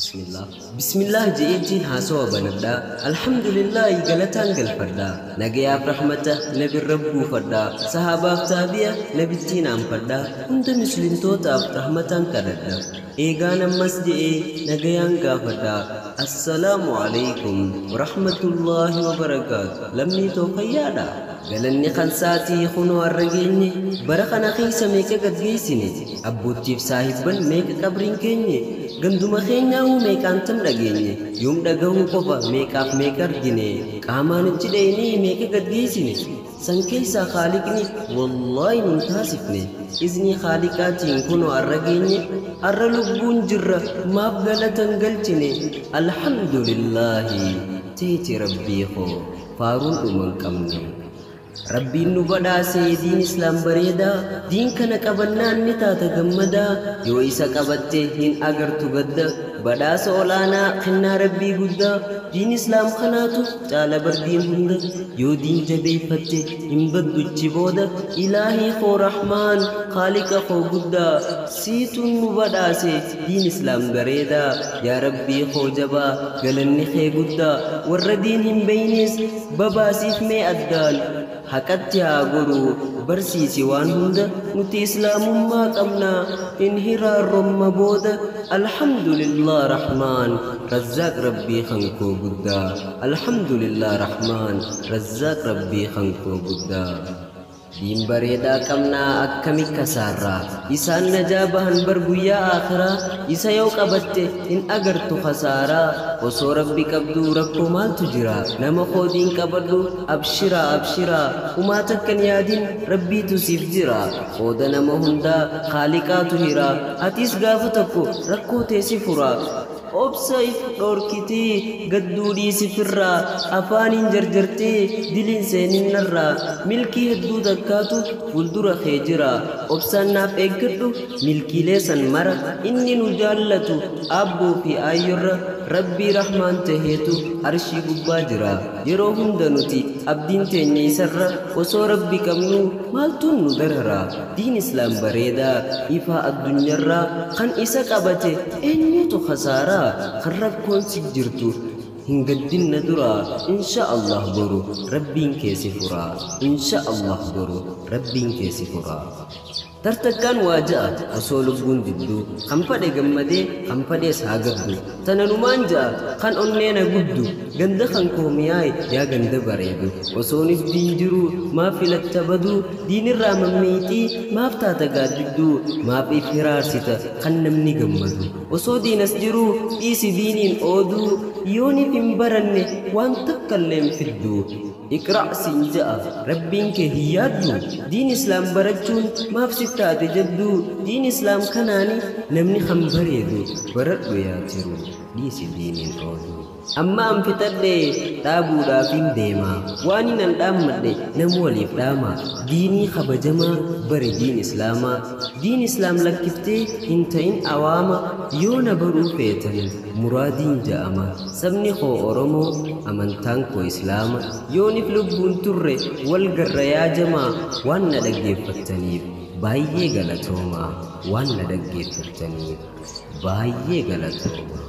Bismillah. Bismillah je'eetiin haasawa banadhaa. Alhamdulillaahi galataan galfadhaa. Nagayaaf rahmata nabirra buufadhaa. Sahabaaf taabi'a nabittiin aanfadhaa. Hunda muslimtootaaf rahmataan kadhadha. Eegaan ammas je'ee nagayaan gaafadhaa. Assalaamu alaikum warahmatullaahi wabarakaatu. Lammii too fayyaadha. Galanni kan saatii kunoo har'a geenye bara kana keessa meeqa gaggeessine abboottiif saahibban meeqa qabriin keenye ganduma keenyaa'uu meeqaan tam dhageenye yoom dhagahuu qofa meeqaaf meeqa argine qaamaan itti dheenee meeqa gaggeessine san keessaa Khaaliqni wallaahi nun taasifne iznii Khaaliqaatiin kunoo har'a geenye har'a lubbuun jirra maaf galatan galchine alhamdulillaahi teeti rabbii koo faaruun dhuma hin qabne. Rabbiin nu badhaasee diin islaam bareedaa diin kana qabannaan ni taata gammadaa yoo isa qabatte hin agartu gadda badhaasa olaanaa kennaa rabbii guddaa diin islaam kanaatu caala bardiin hunda yoo diin jabeeffatte hin badduchi booda ilaahii koo rahmaan Khaaliqa koo guddaa siituun nu badhaase diin islaam bareedaa yaa rabbii koo jabaa galanni kee guddaa warra diin hin beeynes babaasiif mee addaan haqatti haa godhu barsiisi waan hunda nuti islaamummaa qabnaa hin hiraarromma booda alhamdulillah rahmaan razzaaq rabbii kankoo guddaa alhamdulillah rahmaan razzaaq rabbii kankoo guddaa. Diin bareedaa qabnaa akkami kasaarraa isaan najaa bahan bar guyyaa aakhiraa isa yoo qabatte hin agartu khasaaraa osoo rabbi qabduu rakkoo maaltu jira nama koo diin qabadhu abshiraa abshiraa humaa takkan yaadin rabbiitu siif jira qooda nama hundaa Khaaliqaatu hiraa atis gaafa tokko rakkoo teesi furaa obsa if dhorkitii gadduu dhiisifirraa afaaniin jarjartee diliin seeninnarraa milkii hedduu takkaatu fuuldura kee jira obsaan naaf eeggadhu milkiilee san mara inni nu jaallatu aabboo fi aayyorra rabbii rahmaan taheetu arshii gubbaa jira yeroo hunda nuti abdiin teenya isarra osoo rabbi qabnuu maaltuun nu darara diin islaam bareedaa ifaa addunyaarraa kan isa qabate eenyutu khasaaraa kan rakkoon si jirtu hin gaddinna dura insha Allah boru rabbiin keessi furaa insha Allah boru rabbiin keessi furaa. Tartakkaan waa ja'a osoo lubbuun didduu kan fadhe gammadee kan fadhees haa gaddu tananumaan ja'a kan onneena guddu ganda kan koomiyaay yaa ganda bareedu osoonis diin jiruu maaf filatta baduu diinirraa mammeeyxii maaf taata gaaddidduu maaf if hiraarsita kan namni gammadu osoo diinas jiruu dhiisi diiniin ooduu yoonif hin baranne waan takkallee hin fidduu. Iqra' siin ja'a rabbiin kee hin yaaddu diin islaam barachuun maaf si taate jadduu diin islaam kanaani namni kan bareedu baradhu yaa jiru dhiisi diiniin ooduu. Amma an fixadhee dhaabuudhaafin deema waan hin an dhaammadhe nama waliif dhaama diinii kabajamaa bare diin islaamaa diin islaam lakkiftee hin ta'in awaama yoo na baruu feetan muraadiin ja'ama sabni koo Oromoo amantaan koo islaama yoonif lubbuun turre wal garra yaa jamaa waan na dhaggeeffattaniif baay'ee galatoomaa waan na dhaggeeffattaniif baay'ee galatoomaa.